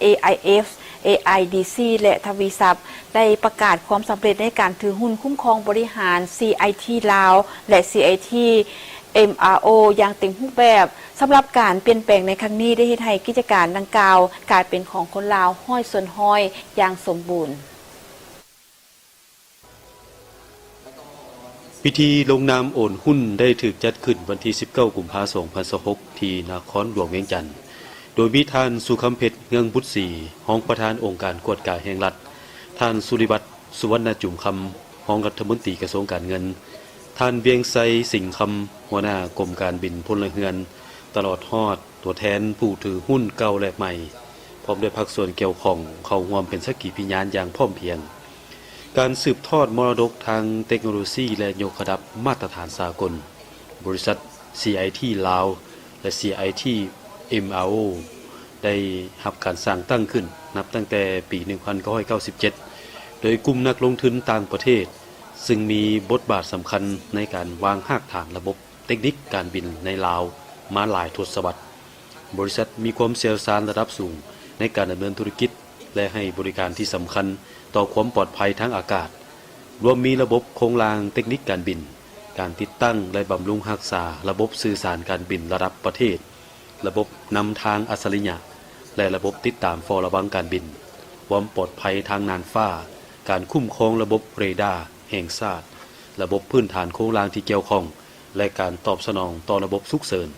AIF AIDC ແລະ ທະວີຊັບ ໄດ້ປະກາດຄວາມສຳເລັດໃນການຖືຫຸ້ນຄຸ້ມຄອງບໍລິຫານ CIT ລາວ ແລະ CIT MRO ຢ່າງເຕັມຮູບແບບ. ສຳລັບການປ່ຽນແປງໃນຄັ້ງນີ້ ໄດ້ເຮັດໃຫ້ກິດຈະການດັ່ງກ່າວກາຍເປັນຂອງຄົນລາວຮ້ອຍສ່ວນຮ້ອຍຢ່າງສົມບູນ. ພິທີລົງນາມໂອນຫຸ້ນໄດ້ຖືກຈັດຂຶ້ນວັນທີສິບເກົ້າ ກຸມພາ ສອງພັນຊາວຫົກ ທີ່ນະຄອນຫຼວງວຽງຈັນ, ໂດຍມີທ່ານ ສຸຄຳເພັດ ເຮືອງບຸດສີ ຮອງປະທານອົງການກວດກາແຫ່ງລັດ, ທ່ານ ສຸລິວັດ ສຸວັນນະຈຸມຄຳ ຮອງລັດຖະມົນຕີກະຊວງການເງິນ, ທ່ານ ວຽງໄຊ ສິງຄຳ ຫົວໜ້າກົມການບິນພົນລະເຮືອນ, ຕະຫຼອດຮອດ ຕົວແທນຜູ້ຖືຫຸ້ນເກົ່າ ແລະ ໃໝ່ ພ້ອມດ້ວຍພາກສ່ວນກ່ຽວຂ້ອງ ເຂົ້າຮ່ວມເປັນສັກຂີພິຍານຢ່າງພ້ອມພຽງ. ການສືບທອດມໍລະດົກທາງເຕັກໂນໂລຊີ ແລະ ຍົກລະດັບມາດຕະຖານສາກົນ, ບໍລິສັດ CIT ລາວ ແລະ CIT MRO ໄດ້ຮັບການສ້າງຕັ້ງຂຶ້ນນັບຕັ້ງແຕ່ປີໜຶ່ງພັນເກົ້າຮ້ອຍເກົ້າສິບເຈັດ ໂດຍກຸ່ມນັກລົງທຶນຕ່າງປະເທດ, ຊຶ່ງມີບົດບາດສຳຄັນໃນການວາງຮາກຖານລະບົບ ເຕັກນິກການບິນໃນລາວມາຫຼາຍທົດສະວັດ. ບໍລິສັດມີຄວາມຊ່ຽວຊານລະດັບສູງໃນການດຳເນີນທຸລະກິດ ແລະ ໃຫ້ບໍລິການທີ່ສຳຄັນຕໍ່ຄວາມປອດໄພທາງອາກາດ, ລວມມີລະບົບໂຄງລ່າງເຕັກນິກການບິນ, ການຕິດຕັ້ງ ແລະ ບຳລຸງຮັກສາລະບົບສື່ສານການບິນລະດັບປະເທດ, ລະບົບນຳທາງອັດສະລິຍະ ແລະ ລະບົບຕິດຕາມເຝົ້າລະວັງການບິນ, ຄວາມປອດໄພທາງນ່ານຟ້າ, ການຄຸ້ມຄອງລະບົບເຣດາແຫ່ງຊາດ, ລະບົບພື້ນຖານໂຄງລ່າງທີ່ກ່ຽວຂ້ອງ ແລະ ການຕອບສະໜອງຕໍ່ລະບົບສຸກເສີນ,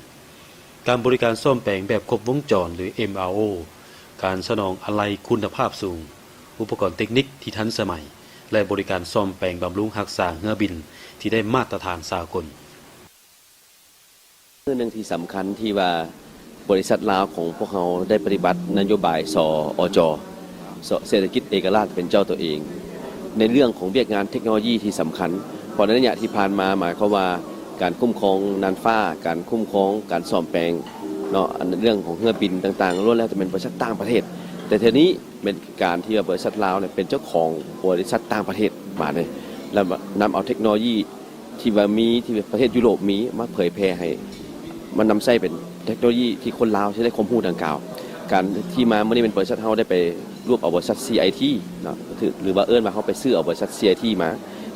ການບໍລິການສ້ອມແປງແບບຄົບວົງຈອນ ຫຼື MRO, ການສະໜອງອາໄຫຼ່ຄຸນນະພາບສູງ, ອຸປະກອນເຕັກນິກທີ່ທັນສະໄໝ ແລະ ບໍລິການສ້ອມແປງບຳລຸງຮັກສາເຮືອບິນທີ່ໄດ້ມາດຕະຖານສາກົນ. ເລື່ອງໜຶ່ງທີ່ສຳຄັນທີ່ວ່າ ບໍລິສັດລາວຂອງພວກເຮົາໄດ້ປະຕິບັດນະໂຍບາຍ ສອ ອ ຈ ເສດຖະກິດເອກະລາດເປັນເຈົ້າຕົວເອງ ໃນເລື່ອງຂອງວຽກງານເຕັກໂນໂລຢີທີ່ສຳຄັນ. ເພາະໃນໄລຍະທີ່ຜ່ານມາ ໝາຍຄວາມວ່າການຄຸ້ມຄອງນ່ານຟ້າ, ການຄຸ້ມຄອງການສ້ອມແປງເນາະ, ອັນເລື່ອງຂອງເຮືອບິນຕ່າງໆ ລ້ວນແລ້ວແຕ່ແມ່ນບໍລິສັດຕ່າງປະເທດ. ແຕ່ເທື່ອນີ້ແມ່ນການທີ່ວ່າບໍລິສັດລາວເນຍເປັນເຈົ້າຂອງບໍລິສັດຕ່າງປະເທດບາດນີ້ ແລ້ວນຳເອົາເຕັກໂນໂລຢີ ທີ່ວ່າມີ ທີ່ປະເທດຢູໂຣບມີ ມາເຜີຍແຜ່ໃຫ້ ມານຳໃຊ້ເປັນເຕັກໂນໂລຢີທີ່ຄົນລາວຊິໄດ້ຄວາມຮູ້ດັ່ງກ່າວ. ການທີ່ມາມື້ນີ້ແມ່ນບໍລິສັດເຮົາໄດ້ໄປລວບເອົາບໍລິສັດ CIT ເນາະ ຖື ຫຼືວ່າເອີ້ນວ່າເຮົາໄປຊື້ເອົາບໍລິສັດ CIT ມາ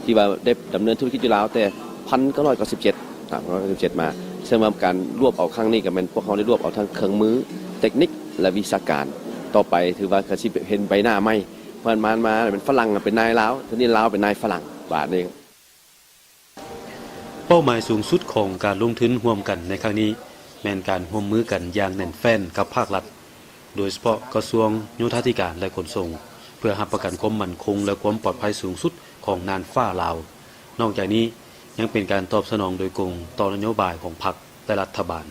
ທີ່ວ່າໄດ້ດຳເນີນທຸລະກິດຢູ່ລາວແຕ່ພັນເກົ້າຮ້ອຍເກົ້າສິບເຈັດ ພັນເກົ້າຮ້ອຍເກົ້າສິບເຈັດ ມາ ເຊິ່ງວ່າການລວບເອົາຄັ້ງນີ້ກໍແມ່ນພວກເຮົາໄດ້ລວບເອົາທັງເຄື່ອງມື, ເຕັກນິກ ແລະ ວິຊາການ. ຕໍ່ໄປຖືວ່າກໍຊິເຫັນໃບໜ້າໃໝ່ ຜ່ານມາ ມາເປັນຝຣັ່ງເປັນນາຍລາວ, ທີນີ້ລາວເປັນນາຍຝຣັ່ງ ບາດນີ້. ເປົ້າໝາຍສູງສຸດຂອງການລົງທຶນຮ່ວມກັນໃນຄັ້ງນີ້ ແມ່ນການຮ່ວມມືກັນຢ່າງແໜ້ນແຟ້ນກັບພາກລັດ, ໂດຍສະເພາະກະຊວງໂຍທາທິການ ແລະ ຂົນສົ່ງ, ເພື່ອຮັບປະກັນຄວາມໝັ້ນຄົງ ແລະ ຄວາມປອດໄພສູງສຸດຂອງນ່ານຟ້າລາວ. ນອກຈາກນີ້, ຍັງເປັນການຕອບສະໜອງໂດຍກົງຕໍ່ນະໂຍບາຍຂອງພັກ ແລະ ລັດຖະບານ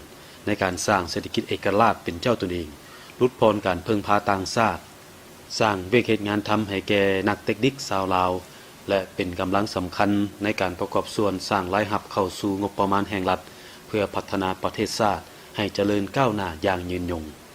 ໃນການສ້າງເສດຖະກິດເອກະລາດເປັນເຈົ້າຕົນເອງ, ຫຼຸດຜ່ອນການເພິ່ງພາຕ່າງຊາດ, ສ້າງວຽກເຮັດງານທຳໃຫ້ແກ່ນັກເຕັກນິກຊາວລາວ ແລະ ເປັນກຳລັງສຳຄັນໃນການປະກອບສ່ວນສ້າງລາຍຮັບເຂົ້າສູ່ງົບປະມານແຫ່ງລັດ ເພື່ອພັດທະນາປະເທດຊາດໃຫ້ຈະເລີນກ້າວໜ້າຢ່າງຍືນຍົງ.